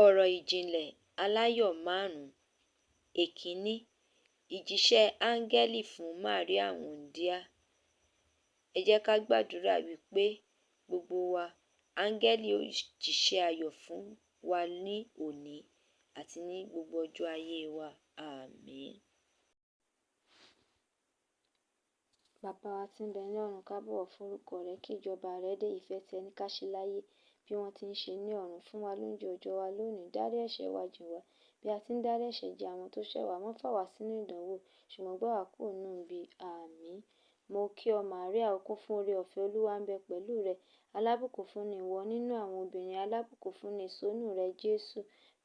Ọ̀rọ̀ ìjìnlẹ̀ aláyọ̀ márùn-ún. Èkíní, ìjíṣẹ́ áńgẹ́lì fún Màríà wúńdíá. Ẹ jẹ́ ká gbàdúrà wípé gbogbo wa, áńgẹ́lì ó jíṣẹ́ ayọ̀ fún wa ní òní àti ní gbogbo ọjọ́ ayé wa. Àmín. Bàbá wa tí ń bẹ ní ọ̀run, ká bọ̀wọ̀ fún orúkọ rẹ, kí ìjọba rẹ dé, ìfẹ́ tìẹ ní ká ṣe láyé bí wọ́n ti ń ṣe ní ọ̀run. Fún wa lóúnjẹ òòjọ́ wa lónìí, dárí ẹ̀ṣẹ̀ wa jìn wá bí a ti ń dárí ẹ̀ṣẹ̀ jì àwọn tó ṣẹ̀ wá, má fà wá sínú ìdánwò, ṣùgbọ́n gbà wá kúrò nínú ibi. Àmín. Mo kí ọ Màríà, o kún fún oore ọ̀fẹ́, Olúwa ń bẹ pẹ̀lú rẹ. Alábùkún fún ni ìwọ nínú àwọn obìnrin, alábùkún fún ni èso inú rẹ, Jésù.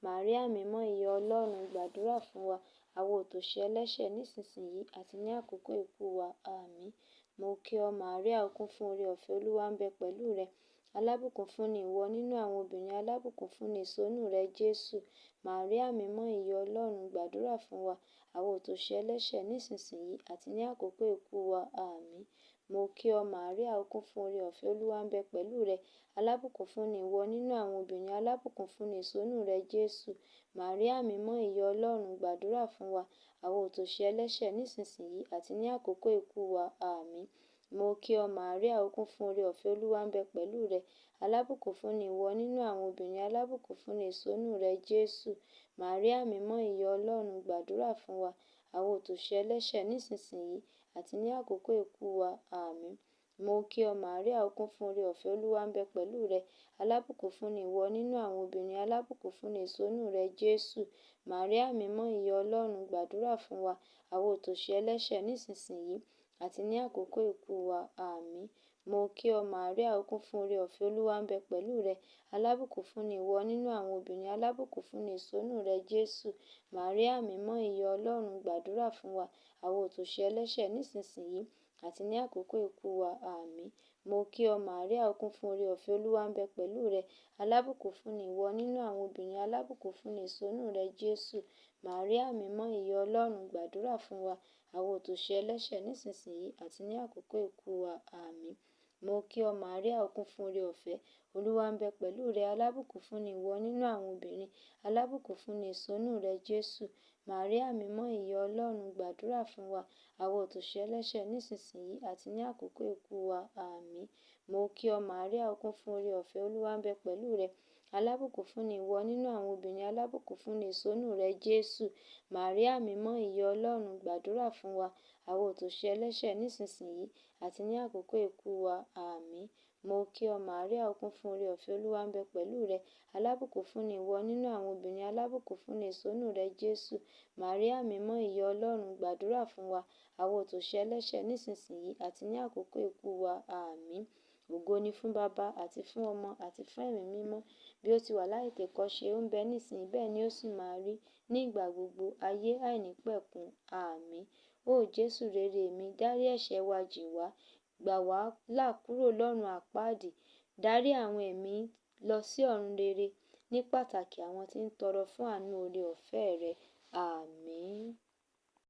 Màríà mímọ́, ìyá Ọlọ́run, gbàdúrà fún wa, àwa òtòṣì ẹlẹ́ṣẹ̀ nísinsìnyí àti ní àkókò ikú wa. Àmín. Mo kí ọ Màríà, o kún fún oore ọ̀fẹ́, Olúwa ń bẹ pẹ̀lú rẹ. Alábùkún fún ni ìwọ nínú àwọn obìnrin, alábùkún fún ni èso inú rẹ, Jésù. Màríà mímọ́, ìyá Ọlọ́run, gbàdúrà fún wa, àwa òtòṣì ẹlẹ́ṣẹ̀ nísinsìnyí àti ní àkókò ikú wa. Àmín. Mo kí ọ Màríà, o kún fún oore ọ̀fẹ́, Olúwa ń bẹ pẹ̀lú rẹ. Alábùkún fún ni ìwọ nínú àwọn obìnrin, alábùkún fún ni èso inú rẹ, Jésù. Màríà mímọ́, ìyá Ọlọ́run, gbàdúrà fún wa, àwa òtòṣì ẹlẹ́ṣẹ̀ nísinsìnyí àti ní àkókò ikú wa. Àmín. Mo kí ọ Màríà, o kún fún oore ọ̀fẹ́, Olúwa ń bẹ pẹ̀lú rẹ. Alábùkún fún ni ìwọ nínú àwọn obìnrin, alábùkún fún ni èso inú rẹ, Jésù. Màríà mímọ́, ìyá Ọlọ́run, gbàdúrà fún wa, àwa òtòṣì ẹlẹ́ṣẹ̀ nísinsìnyí àti ní àkókò ikú wa. Àmín. Mo kí ọ Màríà, o kún fún oore ọ̀fẹ́, Olúwa ń bẹ pẹ̀lú rẹ. Alábùkún fún ni ìwọ nínú àwọn obìnrin, alábùkún fún ni èso inú rẹ, Jésù. Màríà mímọ́, ìyá Ọlọ́run, gbàdúrà fún wa, àwa òtòṣì ẹlẹ́ṣẹ̀ nísinsìnyí àti ní àkókò ikú wa. Àmín. Mo kí ọ Màríà, o kún fún oore ọ̀fẹ́, Olúwa ń bẹ pẹ̀lú rẹ. Alábùkún fún ni ìwọ nínú àwọn obìnrin, alábùkún fún ni èso inú rẹ, Jésù. Màríà mímọ́, ìyá Ọlọ́run, gbàdúrà fún wa, àwa òtòṣì ẹlẹ́ṣẹ̀ nísinsìnyí àti ní àkókò ikú wa. Àmín. Mo kí ọ Màríà, o kún fún oore ọ̀fẹ́, Olúwa ń bẹ pẹ̀lú rẹ. Alábùkún fún ni ìwọ nínú àwọn obìnrin, alábùkún fún ni èso inú rẹ, Jésù. Màríà mímọ́, ìyá Ọlọ́run, gbàdúrà fún wa, àwa òtòṣì ẹlẹ́ṣẹ̀ nísinsìnyí àti ní àkókò ikú wa. Àmín. Mo kí ọ Màríà, o kún fún oore ọ̀fẹ́, Olúwa ń bẹ pẹ̀lú rẹ. Alábùkún fún ni ìwọ nínú àwọn obìnrin, alábùkún fún ni èso inú rẹ, Jésù. Màríà mímọ́, ìyá Ọlọ́run, gbàdúrà fún wa, àwa òtòṣì ẹlẹ́ṣẹ̀ nísinsìnyí àti ní àkókò ikú wa. Àmín. Mo kí ọ Màríà, o kún fún oore ọ̀fẹ́, Olúwa ń bẹ pẹ̀lú rẹ. Alábùkún fún ni ìwọ nínú àwọn obìnrin, alábùkún fún ni èso inú rẹ, Jésù. Màríà mímọ́, ìyá Ọlọ́run, gbàdúrà fún wa, àwa òtòṣì ẹlẹ́ṣẹ̀ nísinsìnyí àti ní àkókò ikú wa. Àmín. Mo kí ọ Màríà, o kún fún oore ọ̀fẹ́, Olúwa ń bẹ pẹ̀lú rẹ. Alábùkún fún ni ìwọ nínú àwọn obìnrin, alábùkún fún ni èso inú rẹ, Jésù. Màríà mímọ́, ìyá Ọlọ́run, gbàdúrà fún wa, àwa òtòṣì ẹlẹ́ṣẹ̀ nísinsìnyí àti ní àkókò ikú wa. Àmín. Ògo ni fún Baba àti fún Ọmọ àti fún Ẹ̀mí Mímọ́, bí ó ti wà látètèkọ́ṣe, ó ń bẹ nísinsìnyí, bẹ́ẹ̀ ni ó sì máa rí ní ìgbà gbogbo ayé àìnípẹ̀kun. Àmín. Ó Jésù rere mi, dárí ẹ̀ṣẹ̀ wa jìn wá, gbà wá là kúrò lọ́run àpáàdì, darí àwọn ẹ̀mí lọ sí ọ̀run rere, ní pàtàkì àwọn tí ń tọrọ fún àánú oore ọ̀fẹ́ rẹ. Àmín.